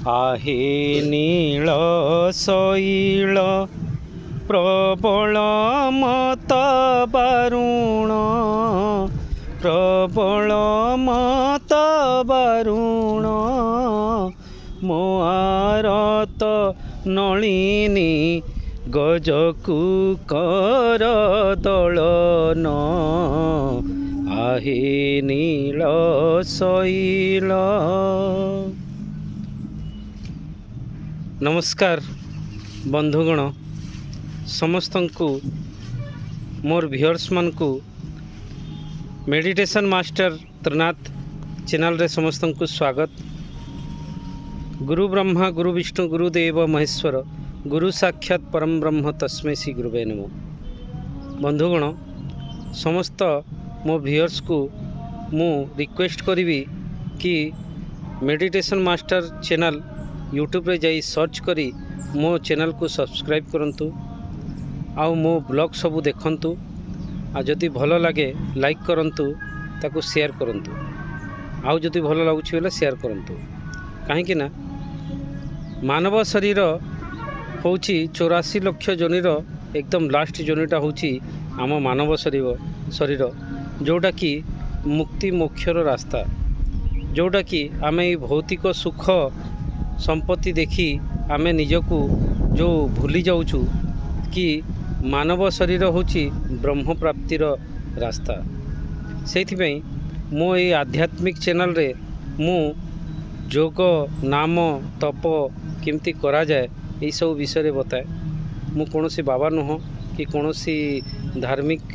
ଆହେ ନୀଳ ଶୈଳ ପ୍ରବଳ ମତ ବାରୁଣ, ପ୍ରବଳ ମତ ବାରୁଣ, ମୋ ଆରତ ନଳିନୀ ଗଜକୁ କର ଦଳନ, ଆହେ ନୀଳ ଶୈଳ। ନମସ୍କାର ବନ୍ଧୁଗଣ, ସମସ୍ତଙ୍କୁ, ମୋର ଭିଉଅର୍ସମାନଙ୍କୁ ମେଡ଼ିଟେସନ୍ ମାଷ୍ଟର ତ୍ରିନାଥ ଚ୍ୟାନେଲରେ ସମସ୍ତଙ୍କୁ ସ୍ୱାଗତ। ଗୁରୁ ବ୍ରହ୍ମା, ଗୁରୁ ବିଷ୍ଣୁ, ଗୁରୁଦେବ ମହେଶ୍ୱର, ଗୁରୁ ସାକ୍ଷାତ ପରମ ବ୍ରହ୍ମ, ତସ୍ମୈ ଶ୍ରୀ ଗୁରୁବେ ନମଃ। ବନ୍ଧୁଗଣ, ସମସ୍ତ ମୋ ଭିଉଅର୍ସକୁ ମୁଁ ରିକ୍ୱେଷ୍ଟ କରିବି କି ମେଡ଼ିଟେସନ୍ ମାଷ୍ଟର ଚ୍ୟାନେଲ୍ ୟୁଟ୍ୟୁବରେ ଯାଇ ସର୍ଚ୍ଚ କରି ମୋ ଚ୍ୟାନେଲକୁ ସବସ୍କ୍ରାଇବ୍ କରନ୍ତୁ ଆଉ ମୋ ବ୍ଲଗ୍ ସବୁ ଦେଖନ୍ତୁ, ଆଉ ଯଦି ଭଲ ଲାଗେ ଲାଇକ୍ କରନ୍ତୁ, ତାକୁ ସେୟାର କରନ୍ତୁ, ଆଉ ଯଦି ଭଲ ଲାଗୁଛି ବୋଲେ ସେୟାର କରନ୍ତୁ। କାହିଁକି ନା ମାନବ ଶରୀର ହେଉଛି 84 ଲକ୍ଷ ଯୋନିର ଏକଦମ ଲାଷ୍ଟ ଯୋନିଟା ହେଉଛି ଆମ ମାନବ ଶରୀର, ଯେଉଁଟାକି ମୁକ୍ତି ମୋକ୍ଷର ରାସ୍ତା, ଯେଉଁଟାକି ଆମେ ଏଇ ଭୌତିକ ସୁଖ ସମ୍ପତ୍ତି ଦେଖି ଆମେ ନିଜକୁ ଯେଉଁ ଭୁଲି ଯାଉଛୁ କି ମାନବ ଶରୀର ହେଉଛି ବ୍ରହ୍ମ ପ୍ରାପ୍ତିର ରାସ୍ତା। ସେଇଥିପାଇଁ ମୁଁ ଏଇ ଆଧ୍ୟାତ୍ମିକ ଚ୍ୟାନେଲରେ ମୁଁ ଯୋଗ, ନାମ, ତପ କେମିତି କରାଯାଏ, ଏଇସବୁ ବିଷୟରେ ବତାଏ। ମୁଁ କୌଣସି ବାବା ନୁହଁ କି କୌଣସି ଧାର୍ମିକ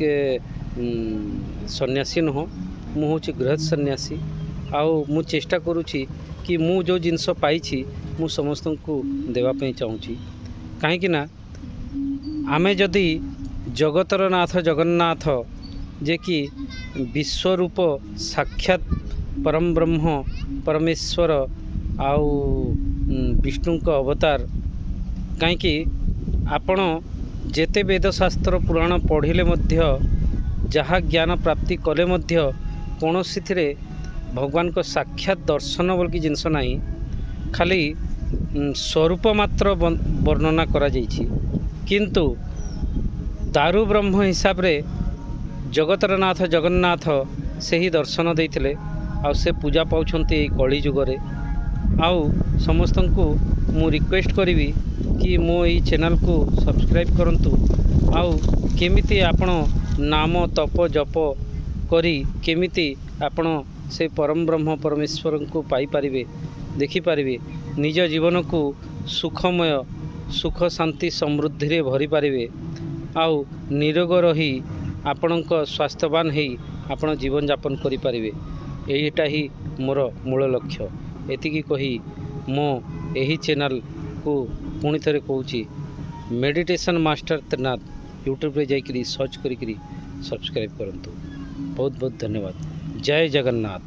ସନ୍ନ୍ୟାସୀ ନୁହଁ। ମୁଁ ହେଉଛି ଗୃହସ୍ଥ ସନ୍ନ୍ୟାସୀ ଆଉ ମୁଁ ଚେଷ୍ଟା କରୁଛି କି ମୁଁ ଯେଉଁ ଜିନିଷ ପାଇଛି, ମୁଁ ସମସ୍ତଙ୍କୁ ଦେବା ପାଇଁ ଚାହୁଁଛି। କାହିଁକି ନା ଆମେ ଯଦି ଜଗତର ନାଥ ଜଗନ୍ନାଥ, ଯେ କି ବିଶ୍ୱରୂପ ସାକ୍ଷାତ ପରମ ବ୍ରହ୍ମ ପରମେଶ୍ୱର ଆଉ ବିଷ୍ଣୁଙ୍କ ଅବତାର, କାହିଁକି ଆପଣ ଯେତେ ବେଦଶାସ୍ତ୍ର ପୁରାଣ ପଢ଼ିଲେ ମଧ୍ୟ, ଯାହା ଜ୍ଞାନ ପ୍ରାପ୍ତି କଲେ ମଧ୍ୟ, କୌଣସିଥିରେ ଭଗବାନଙ୍କ ସାକ୍ଷାତ ଦର୍ଶନ ବୋଲିକି ଜିନିଷ ନାହିଁ। ଖାଲି ସ୍ୱରୂପ ମାତ୍ର ବର୍ଣ୍ଣନା କରାଯାଇଛି। କିନ୍ତୁ ଦାରୁ ବ୍ରହ୍ମ ହିସାବରେ ଜଗତର ନାଥ ଜଗନ୍ନାଥ ସେହି ଦର୍ଶନ ଦେଇଥିଲେ ଆଉ ସେ ପୂଜା ପାଉଛନ୍ତି ଏଇ କଳି ଯୁଗରେ। ଆଉ ସମସ୍ତଙ୍କୁ ମୁଁ ରିକ୍ୱେଷ୍ଟ କରିବି କି ମୋ ଏଇ ଚ୍ୟାନେଲକୁ ସବସ୍କ୍ରାଇବ୍ କରନ୍ତୁ ଆଉ କେମିତି ଆପଣ ନାମ, ତପ, ଜପ କରି କେମିତି ଆପଣ ସେ ପରମ ବ୍ରହ୍ମ ପରମେଶ୍ୱରଙ୍କୁ ପାଇପାରିବେ, ଦେଖିପାରିବେ, ନିଜ ଜୀବନକୁ ସୁଖମୟ, ସୁଖ, ଶାନ୍ତି, ସମୃଦ୍ଧିରେ ଭରିପାରିବେ ଆଉ ନିରୋଗ ରହି ଆପଣଙ୍କ ସ୍ୱାସ୍ଥ୍ୟବାନ ହେଇ ଆପଣ ଜୀବନଯାପନ କରିପାରିବେ। ଏଇଟା ହିଁ ମୋର ମୂଳ ଲକ୍ଷ୍ୟ। ଏତିକି କହି ମୁଁ ଏହି ଚ୍ୟାନେଲକୁ ପୁଣି ଥରେ କହୁଛି, ମେଡ଼ିଟେସନ୍ ମାଷ୍ଟର ତ୍ରିନାଥ, ୟୁଟ୍ୟୁବରେ ଯାଇକରି ସର୍ଚ୍ଚ କରିକିରି ସବସ୍କ୍ରାଇବ୍ କରନ୍ତୁ। ବହୁତ ବହୁତ ଧନ୍ୟବାଦ। ଜୟ ଜଗନ୍ନାଥ।